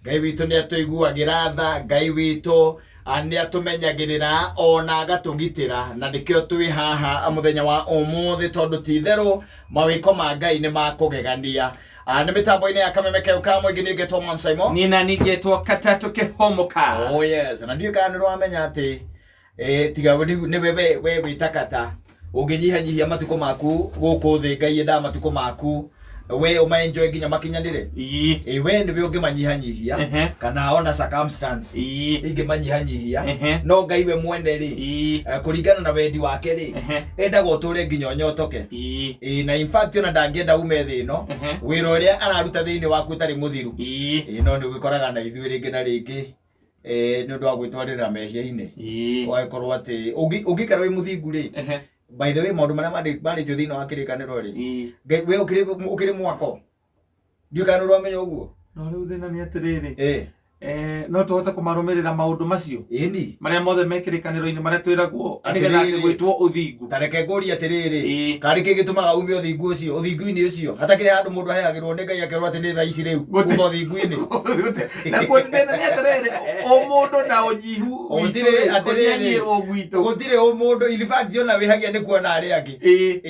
Ngai witũ nĩ atũiguagĩra tha. Ngai witũ nĩ atũmenyagĩrĩra ona agatũgitĩra, na nĩkĩo twĩ haha mũthenya wa ũmũthĩ, tondũ ti itherũ mawĩko ma Ngai nĩ makũgegania. Nĩ mĩtambo-inĩ ya Kameme Keu ka Mũingĩ, niĩ ngetwo Man Simon. Niĩ na ningĩtwo Katatũ Kĩhomoka. Oh yes, na ndiũĩ kana nĩ ũramenya atĩ tiga rĩu nĩwe we wĩtakata ũngĩnyihanyihia matukũ maku gũkũ thĩ. Ngai endaga matukũ maku we ũmaenjoy nginya makinyanĩre. We nĩwe ũngĩmanyihanyihia kana ona circumstance ingĩmanyihanyihia, no Ngai we mwene rĩ, kũringana na wendi wake rĩ, endaga ũtũre nginya ũnyotoke. Na in fact ona ndangĩenda ume thĩ ĩno wĩra ũrĩa araruta thĩinĩ waku ũtarĩ mũthiru. No nĩ ũgĩkoraga na ithuĩ rĩngĩ na rĩngĩ nĩ ũndũ wa gwĩtwarĩrĩra mehia-inĩ, ũgagĩkorwo atĩ ũngĩikara wĩ mũthingu rĩ, by the way, maũndũ marĩa marĩtio thĩinĩ wa kĩrĩkanĩro rĩ, Ngai we ũkĩrĩ mwako, ndiũĩ kana nĩ ũramenya ũguo. No rĩu thĩna nĩ atĩrĩrĩ, no tũhote kũmarũmĩrĩra maũndũ macio Ĩni. marĩa mothe me kĩrĩkanĩro-inĩ marĩa twĩragwo nĩgetha atĩ Atĩrĩrĩ. gwĩtwo ũthingu? Ta reke ngũrie atĩrĩrĩ, Ĩĩ. karĩ kĩ gĩtũmaga ume ũthingu ũcio, ũthingu-inĩ ũcio? Hatakĩrĩ handũ mũndũ aheagĩrwo nĩ Ngai akerwo atĩ nĩ thaa ici rĩu uma ũthingu-inĩ. Nakuo thĩna nĩ atĩrĩrĩ, ũmũndũ na ũnyihu witũ Gũtirĩ rĩ, atĩrĩrĩ. kũnyihanyihĩrwo gwitũ. Gũtirĩ ũmũndũ, in fact ona wĩhagia nĩ kuona arĩa angĩ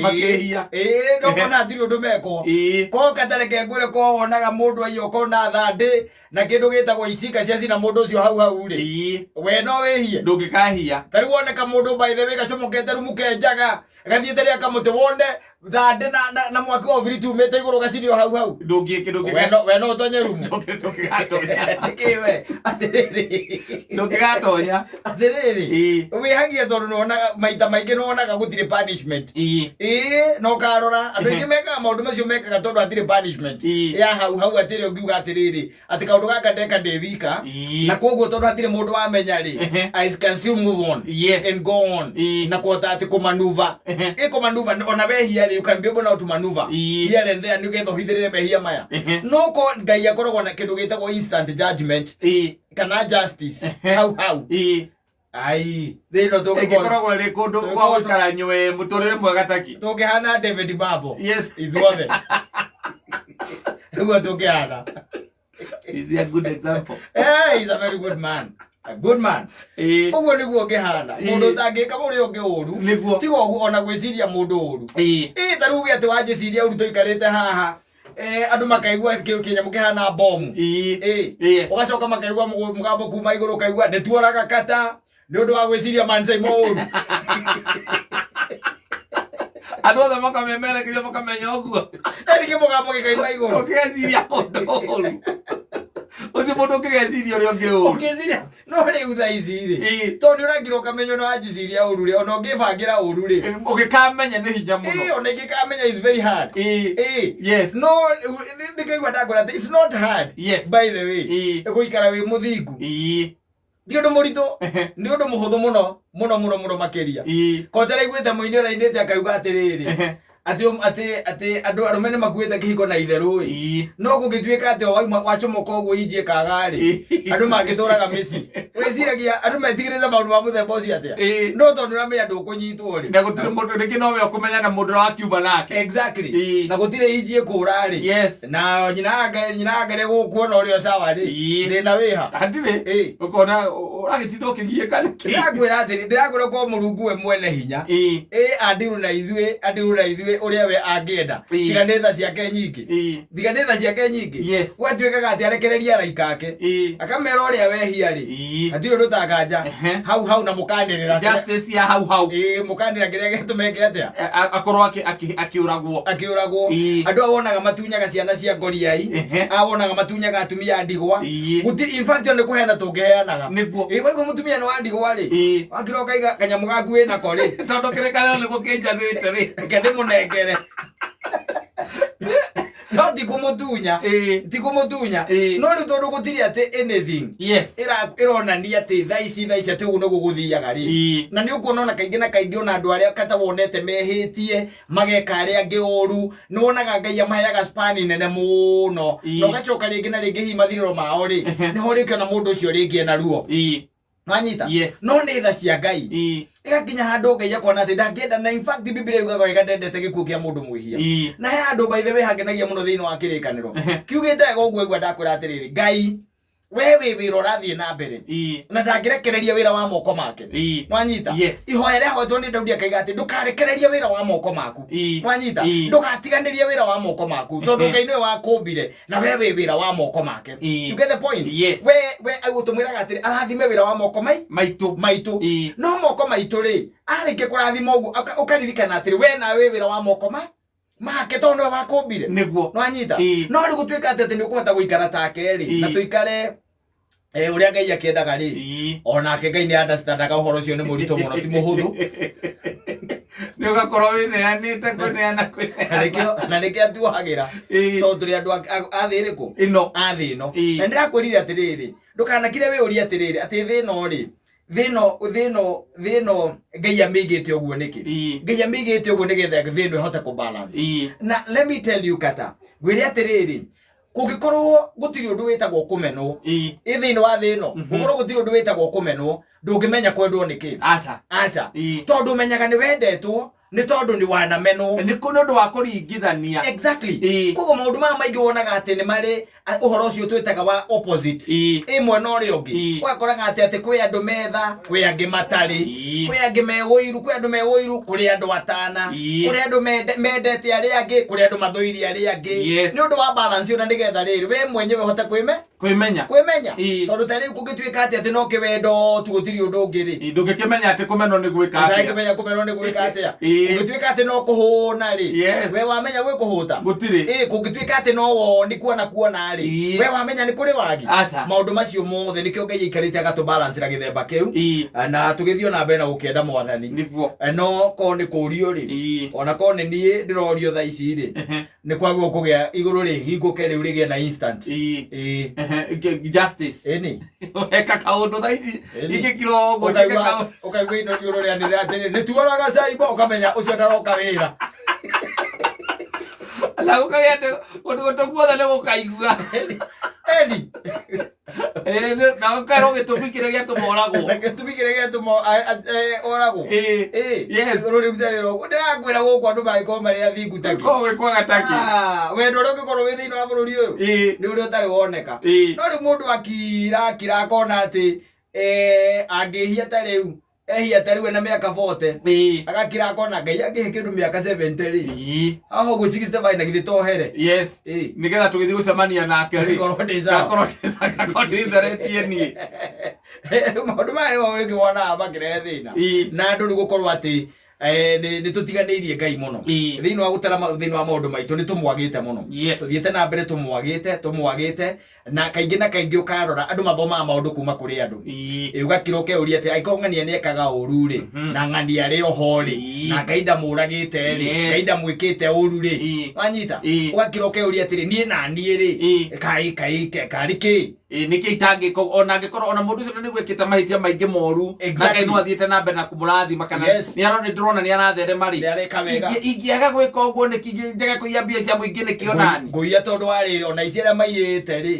Makĩhia. Ĩĩ, no kuona hatirĩ ũndũ mekwo. Ko katareke ngwĩre, ko wonaga mũndũ aiya ũkona thandĩ na kĩndũ gĩtagwo icinga cia cina mũndũ ũcio hau hau rĩ, we no wĩhie? Ndũngĩkahia. Ta rĩu woneka mũndũ, by the way, gacomokete rumu kenjaga gathiĩte rĩa kamũtĩ, wone thandĩ na mwaki wa ũbiriti umĩte igũrũ gacinio hau hau. Ndũngĩke. We no ũtonye rumu? Ndũngĩgatonya. Nĩkĩ we? Atĩrĩrĩ. Ndũngĩgatonya. Atĩrĩrĩ, wĩhagia tondũ nĩwonaga maita maingĩ nĩwonaga gũtirĩ punishment. Ĩĩ, na ũkarora andũ aingĩ mekaga maũndũ macio, mekaga tondũ hatirĩ punishment ya hau hau, atĩrĩ ũngiuga atĩrĩrĩ, atĩ kaũndũ gaka ndeka ndĩ wika, na koguo tondũ hatirĩ mũndũ wamenya rĩ, I can still move on and go on na kũhota atĩ kũmanuva, ĩ kũmanuva ona wehia rĩ, you can be able now to maneuver here and there nĩgetha ũhithĩrĩre mehia maya. No ko Ngai akoragwo na kĩndũ gĩtagwo instant judgment kana justice hau hau. Ai, thĩ ĩno tũngĩkorwo Ĩngĩkoragwo ĩrĩ kũndũ gwa gũikara nywe mũtũrĩre mwega taki. Tũngĩhana David Babo ithuothe nĩguo tũngĩhana. Is a good example. Eh, he's a very good man, a good man. Ũguo nĩguo ũngĩhana mũndũ ũtangĩka ũrĩa ũngĩ ũru. Tiga ũguo ona gwĩciria mũndũ ũru. Ĩ ta rĩu uge atĩ wanjĩciria ũru tũikarĩte haha, andũ makaigua kĩnyamũ kĩhana bomu. Ũgacoka makaigua mũgambo kuma igũrũ, ũkaigua nĩ tuoraga kata nĩ ũndũ wa gwĩciria mansaimo ũru. Andũ othe makamemerekeria makamenya ũguo. Erike mũgambo gĩkaima igũrũ. Ũngĩgeciria mũndũ ũru, ũcio mũndũ ũngĩgeciria ũrĩa ũngĩ ũru. Ũngĩciria no rĩu thaa ici rĩ, tondũ nĩ ũrangira ũkamenywo nĩ wanjiciria ũru rĩ, ona ũngĩbangĩra ũru rĩ, Ũngĩkamenya nĩ hinya mũno. Ona ingĩkamenya is very hard. No nĩkaigua ndakwĩra atĩ it's not hard, by the way, gũikara wĩ mũthingu. Ti ũndũ mũritũ, nĩ ũndũ mũhũthũ mũno mũno mũno mũno makĩria. Ko taraiguĩte mũini ũrainĩte akauga atĩrĩrĩ, atĩ andũ arũme nĩ makuĩte kĩhiko na itherũ ĩ, no gũgĩtuĩka atĩ o wauma wacomoka ũguo inji ĩkaga rĩ, andũ mangĩtũraga mĩciĩ. Wĩciragia andũ metigĩrĩte maũndũ ma mũthemba ũcio atĩa? No tondũ ũramenya ndũkũnyitwo rĩ. Na gũtirĩ mũndũ rĩngĩ nowe ũkũmenya na mũndũ ũrĩa wakiuma nake. Exactly. Na gũtirĩ inji ĩkũra rĩ, na nyina wa Ngai gũkuona ũrĩa sawa rĩ, thĩna wĩha? Hatirĩ. Ũkona ũragĩtinda ũkĩgiĩka nĩkĩ? Ndĩrakwĩra atĩrĩ, ndĩrakwĩra ko Mũrungu we mwene hinya andiru na ithuĩ, andiru na ithuĩ ũrĩa we angĩenda. Tiga nĩ tha ciake nyingĩ, tiga nĩ tha ciake nyingĩ. Gwatuĩkaga atĩ arekereria araika ake, akamera ũrĩa wehia rĩ, hatirĩ ũndũ ũtakanja hau hau na mũkanĩrĩra. Justice ya hau hau. Ĩĩ, mũkanĩrĩra kĩrĩa gĩtũmeke atĩa? Akorwo akĩũragwo. Akĩũragwo. Andũ a wonaga matunyaga ciana cia ngoriai, a wonaga matunyaga atumia a ndigwa. Gũtirĩ, in fact ona nĩ kũheana tũngĩheanaga. Ĩ waigua mũtumia nĩ wa ndigwa rĩ, wakira ũkaiga kanyamũ gaku wĩnako rĩ, Tondũ kĩrĩkanĩro nĩguo kĩnjathĩte rĩ, reke ndĩmũnengere, no ti kũmũtunya, ti kũmũtunya. No rĩu tondũ gũtirĩ atĩ anything ĩronania atĩ thaa ici atĩ ũguo nĩguo gũthiaga rĩ, na nĩ ũkuona ona kaingĩ na kaingĩ ona andũ arĩa kata wonete mehĩtie mageka arĩa angĩ ũru, nĩ wonaga Ngai amaheaga span nene mũno, na ũgacoka rĩngĩ na rĩngĩ hihi mathirĩro mao rĩ, nĩho ũrĩkĩona mũndũ ũcio rĩngĩ ena ruo. Wanyita? Yes. No nĩ tha cia Ngai. Ĩgakinya handũ Ngai akona atĩ ndangĩenda, na in fact Biblia yugaga wega ndendete gĩkuũ kĩa mũndũ mwĩhia. Na he handũ, by the way, hangenagia mũno thĩinĩ wa kĩrĩkanĩro kiugĩte wega ũguo. Igua ndakwĩra atĩrĩrĩ, Ngai We wĩ wĩra ũrathiĩ na mbere na ndangĩrekereria wĩra wa moko make. Nwanyita? Yes. Ihoya rĩahoetwo nĩ Daudi akaiga atĩ ndũkarekererie wĩra wa moko maku. Nwanyita? Ndũgatiganĩrie wĩra wa moko maku tondũ Ngai nĩwe wakũmbire na we wĩ wĩra wa moko make. You get the point? Yes. We tũmwĩraga atĩrĩ arathime wĩra wa moko mai maitũ. Maitũ. No moko maitũ rĩ, arĩkia kũrathima ũguo ũkaririkana atĩrĩ we nawe wĩ wĩra wa moko ma make tondũ nĩwe wakũmbire. Nĩguo. Nwanyita? Ĩĩ. No rĩu gũtuĩka atĩ nĩ ũkũhota gũikara take rĩ, na tũikare ũrĩa Ngai akĩendaga rĩ, onake Ngai nĩ understandaga ũhoro ũcio nĩ mũritũ mũno, ti mũhũthũ. Nĩ ũgakorwo wĩneanĩte kwĩneana kwĩneana. Na nĩkĩo atuohagĩra tondũ tũrĩ andũ a thĩ ĩrĩkũ? Ĩno. A thĩ ĩno. Na ndĩrakwĩrire atĩrĩrĩ, ndũkanakire wĩũrie atĩrĩrĩ atĩ thĩ ĩno rĩ, thĩ ĩno Ngai amĩigĩte ũguo nĩkĩ? Ngai amĩigĩte ũguo nĩgetha thĩ ĩno ĩhote kũbalance. Na let me tell you, kata ngwĩre atĩrĩrĩ, kũngĩkorwo gũtirĩ ũndũ wĩtagwo kũmenwo ĩ thĩinĩ wa thĩ ĩno, gũkorwo gũtirĩ ũndũ wĩtagwo kũmenwo, ndũngĩmenya kwendwo nĩ kĩ. Aca. Aca. Tondũ ũmenyaga nĩ wendetwo nĩ tondũ nĩ wanamenwo. Nĩ nĩ ũndũ wa kũringithania. Exactly. Koguo maũndũ maya maingĩ wonaga atĩ nĩ marĩ ũhoro ũcio twĩtaga wa opposite, ĩ mwena ũrĩa ũngĩ. Ũgakoraga atĩ kwĩ andũ metha, kwĩ angĩ matarĩ, kwĩ angĩ me ũiru, kwĩ andũ me ũiru, kũrĩ andũ atana, kũrĩ andũ mendete arĩa angĩ, kũrĩ andũ mathũire arĩa angĩ. Nĩ ũndũ wa balance ũna nĩgetha rĩrĩ we mwenyewe ũhote kwĩme Kwĩmenya. Kwĩmenya. Tondũ ta rĩu kũngĩtuĩka atĩ no kĩwendo tu gũtirĩ ũndũ ũngĩ rĩ, Ndũngĩkĩmenya atĩ kũmenwo nĩ gwĩka atĩa. Ũtangĩmenya kũmenwo nĩ gwĩka atĩa. Kũngĩtuĩka atĩ no kũhũna rĩ, we wamenya gwĩ kũhũta? Gũtirĩ. Ĩ kũngĩtuĩka atĩ no woni kuona kuona rĩ, we wamenya nĩ kũrĩ wagi? Aca. Maũndũ macio mothe nĩkĩo Ngai aikarĩte agatũbalancĩra gĩthemba kĩu, na tũgĩthiĩ ona mbere na gũkĩenda mwathani. Nĩguo. No korwo nĩ kũrio rĩ, ona korwo nĩ niĩ ndĩrorio thaa ici rĩ, nĩ kwagwo kũgĩa igũrũ rĩ hingũke rĩu rĩgĩe na instant. Ĩĩ. Justice. Ĩni. Eka kaũndũ thaa ici. Ĩni. Ingĩkira ũguo njĩke ũkaigua kaũndũ. Ũkaigua ino igũrũ rĩanĩrĩra atĩrĩ nĩ tuoraga caimbo, ũkamenya ũcio ndaroka wĩra. Na gũkagĩa atĩ kũndũ gũtũ guothe nĩ gũkaigua. Eni. Ĩĩ, na gũkerwo gĩtũmi kĩrĩa gĩatũma ũragwo. Na gĩtũmi kĩrĩa gĩatũma oragwo. Ĩĩ. Ĩĩ. Yes. Igũrũ rĩrute wĩra ũguo ndĩrakwĩra gũkũ andũ mangĩkorwo marĩ athingu takĩ. Korwo gwĩ kwaga takĩ. Ah, wendo ũrĩa ũngĩkorwo wĩ thĩinĩ wa bũrũri ũyũ nĩ ũrĩa ũtarĩ woneka. No rĩu mũndũ akira akira akona atĩ angĩhia ta rĩu ehia ta rĩu ena mĩaka 40, agakira akona Ngai angĩhe kĩndũ mĩaka 70 rĩ, aho ũguo 65 na githĩ tohere. Yes. Nĩgetha tũgĩthiĩ gũcemania nake rĩ, Ngorwo ndĩ sawa. Gakorwo ndĩtheretie niĩ. Rĩu maũndũ maya nĩmo rĩngĩ wonaga makĩrehe thĩna na andũ rĩu gũkorwo atĩ nĩ tũtiganĩirie Ngai mũno thĩinĩ wa gũtara thĩinĩ wa maũndũ maitũ nĩ tũmwagĩte mũno. Tũthiĩte na mbere tũmwagĩte tũmwagĩte, na kaingĩ na kaingĩ ũkarora andũ mathomaga maũndũ kuma kũrĩ andũ. Ĩ, ũgakira ũkeuria atĩ angĩkorwo ng'ania nĩ ekaga ũru rĩ, na ng'ania arĩ oho rĩ, na Ngai ndamũragĩte rĩ, Ngai ndamwĩkĩte ũru rĩ, wanyita? Ũgakira ũkeuria atĩrĩ niĩ na niĩ rĩ, kai kai karĩ kĩ? Ĩĩ, nĩkĩ itangĩka ona angĩkorwo ona mũndũ ũcio nĩ gwĩkĩte mahĩtia maingĩ moru na Ngai no athiĩte na mbere na kũmũrathima kana nĩ arona ndĩrona nĩ aratherema rĩ. Nĩ areka wega. Ingĩaga gwĩka ũguo nĩkĩ? Njage kũiya mbia cia mũingĩ nĩkĩ onani? Ngũiya tondũ wa rĩrĩ ona ici arĩa maiyĩte rĩ,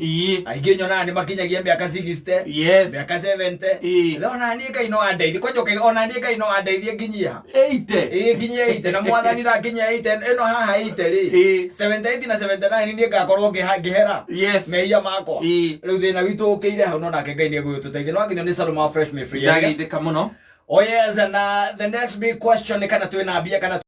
aingĩ nyonaga nĩ makinyagia mĩaka 60, mĩaka 70. Ona niĩ Ngai no andeithie kwanja ũkaiga ona niĩ Ngai no andeithie nginyia 80. Ĩĩ, nginyia 80 na mwathani na nginyia 80 ĩno haha 80 rĩ, 78 na 79 niĩ ngakorwo ngĩhera mehia makwa. Rĩu thĩna witũ ũkĩire hau, no nake Ngai nĩ egũgĩtũteithia. No wakinywo nĩ Saloma wa Fresh May Free Area. Ndageithĩka mũno. Oh yes, na the next big question nĩ kana twĩna mbia kana